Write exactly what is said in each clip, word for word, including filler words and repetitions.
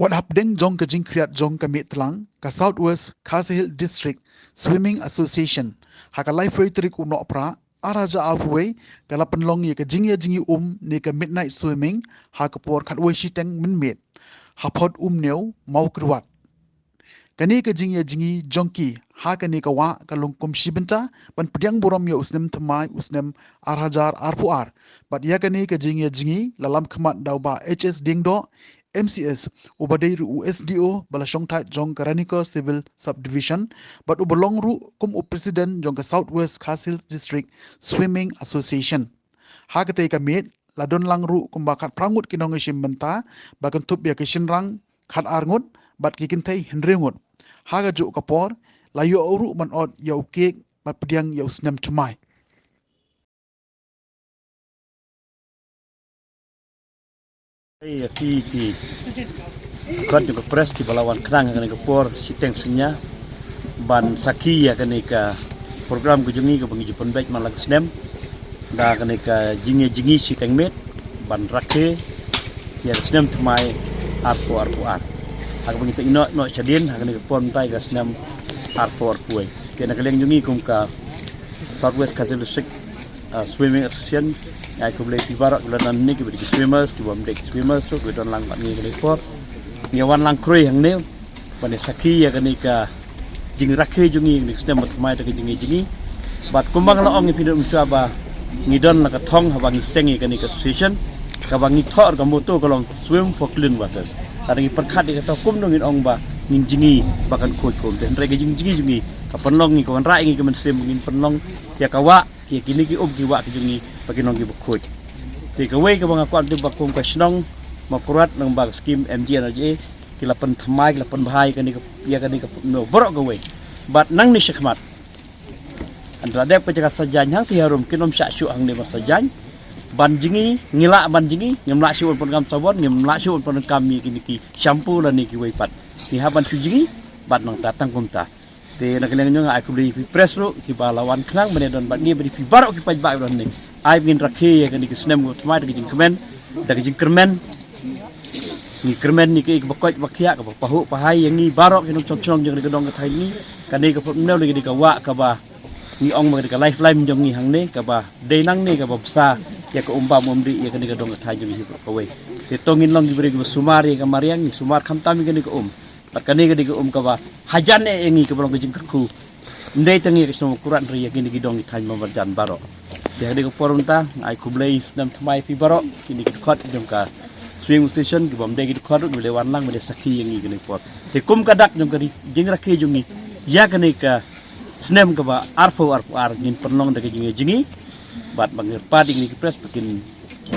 Wat hapdeng jong ka jingkhriat jong ka miet tlang, ka South West Khasi Hills District Swimming Association, ha ka laiphew tarik u Nohprah, ar hajar arphew wei, ka la pynlong ïa ka jingïa jngi um ne ka midnight swimming, ha ka por khatwei shiteng mynmiet, ha Phot Umhniew, Mawkyrwat. Kane ka jingïa jngi jong ki ha kane ka wah ka long kum shi bynta ban pdiang burom ïa u snem thymmai u snem ar hajar arphew ar. Bad ïa kane ka jingïa jngi la lam khmat da u Bah H S Diengdoh, M C S, uba dei ruh u S D O ba la shongthait jong ka Ranikor Civil Subdivision, bad uba long ruh kum u President jong ka South West Khasi Hills District Swimming Association. Ha katei ka miet, la don lang ruh kumba khatphra ngut ki nongïashim bynta, ba kynthup ïa ki shynrang khatar ngut, bad ki kynthei hynriew ngut. Ha kajuh ka por, la ïoh ruh ban ot ïa u kek, bad pdiang ïa u snem thymmai. Ïa ki, ki khot jong ka press kiba la wan khnang ha kane ka por shiteng synñia ban sakhi ïa kane ka program ka jong ngi kaba ngi ju pynbeit man la ka snem. Da kane ka jingïa jngi shiteng miet ban rakhe ïa ka snem thymmai arphew arphew ar. Ha kaba ngi sa ïehnoh noh shadien ha kane ka por mynta ïa ka snem arphew arphew wei. Te na ka liang jong ngi kum ka South West Khasi Hills District, ah, Swimming Association, nga ai khublei ïa phi baroh kiba la don hangne, kiba dei ki swimmers, kiba ym dei ki swimmers ruh kiba don lang bad ngi ha kane ka por. Ngi wan lang khrui hangne ban ïa sakhi ïa kane ka jingrakhe jong ngi, kane ka snem ba thymmai da ka jingïa jngi. Bad kumba nga la ong ïa phi da um shuwa ba ngi don la ka thong haba ngi seng ïa kane ka association, kaba ngi thoh ka motto ka long Swim for Clean Waters. Lada ngi pyrkhat ïa kata kumno ngin ong ba ngin jngi ba kan khuid kum. Te hynrei ka jingjngi jong ngi ka pynlong ngi, ka wanrah ïa ngi ka mynsiem ba ngin pynlong ïa ka wah, ïa kine ki um ki wah ki jong ngi ba kin long kiba khuid. Te kawei kaba nga kwah tip ba kum ka shnong Mawkyrwat lyngba ka skim M G N R G A ki la pynthymmai, ki la pynbha ïa kane ka, ïa kane ka, no, baroh kawei. Bad nangne shakhmat, hynrei dep ka jaka sa jaiñ hangtei harum, kin ym shah shuh hangne ban sa jaiñ. Ban jngi, ngi lah ban jngi, ngim lah shuh ban pyndonkam sabon, ngim lah shuh ban pyndonkam ïa kine ki shampoo lane kiwei pat. Ngi hap ban shu jngi bad nangta tang kumta. Te na ka liang jong nga ai khublei ïa phi press ruh kiba la wan khnang ban ïadon bad ngi, bad ïa phi baroh ki paidbah kiba don hangne. Ai ba ngin rakhe ïa kane ka snem kaba thymmai da ka jingkmen, da ka jingkyrmen. Ngi kyrmen ïa kaei kaba koit ba khiah, kaba pahuh pahai ïa ngi baroh ki nongshong shnong jong kane ka dong ka thaiñ ngi. Kane ka Phot Umhniew la ka dei ka wah kaba ngi ong ba ka dei ka lifeline jong ngi hangne, kaba dei nangne kaba bsa ïa ka um bam um dih ïa kane ka dong ka thaiñ jong ngi hi baroh kawei. Te to ngin long ki briew kiba sumar ïa ka mariang, ngi sumar khamtam ïa kane ka um. Bad kane ka dei ka um kaba hajan eh ïa ngi, kaba long ka jingkyrkhu. Ym dei tang ïa ka shnong Mawkyrwat hynrei ïa kine ki dong ki thaiñ ba marjan baroh. Te ha kane ka por mynta nga ai khublei snem thymmai ïa phi baroh, kine ki dkhot jong ka Swimming Association, kiba ym dei ki dkhot ruh kiba la wan lang ban ïa sakhi ïa ngi kane ka por. Te kum ka dak jong ka ri-, jingrakhe jong ngi ïa kane ka snem kaba arphew arphew ar, ngin pynlong da ka jingïa jngi. Bad ba ngi kyrpad ïa kine ki press ba kin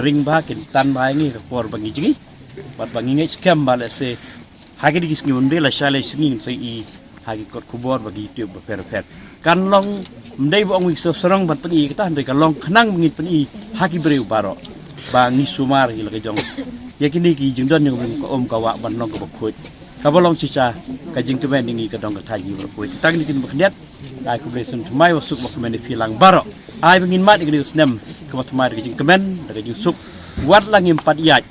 ring bha, kin tan bha ïa ngi ha ka por ba ngi jngi. Bad ba ngi ngeit skhem ba lehse ha kine ki sngi, ym dei lashai lai sngi, ngin sa ïohi ha ki kot khubor bad ki YouTube bapher bapher. Kan long, ym dei ba ong ïa ki sawsarong ban pyni ïa kata, hynrei ka long khnang ba ngin pyni ha ki briew baroh ba ngi sumar ïa la ka jong, ïa kine ki jingdon jong ka um ka wah ban long kaba khuid, kaba long shisha ka jingkmen ïa ngi ka dong ka thaiñ ngi baroh kawei. Te tang kine ki ktien ba khyndiat, ai khublei snem thymmai, ba suk ba kmen ïa phi lang baroh. Ai ba ngin mad ïa kane ka snem kaba thymmai da ka jingkmen, da ka jingsuk, wat la ngim pat ïaid,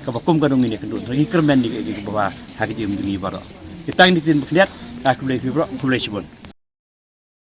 kaba kum ka dong ngin ïakynduh, da ngi kyrmen ïa ka, ïa kaba ha ka jingim jong ngi baroh. Te tang kine ki ktien ba khyndiat, ai khublei ïa phi baroh, khublei shibun.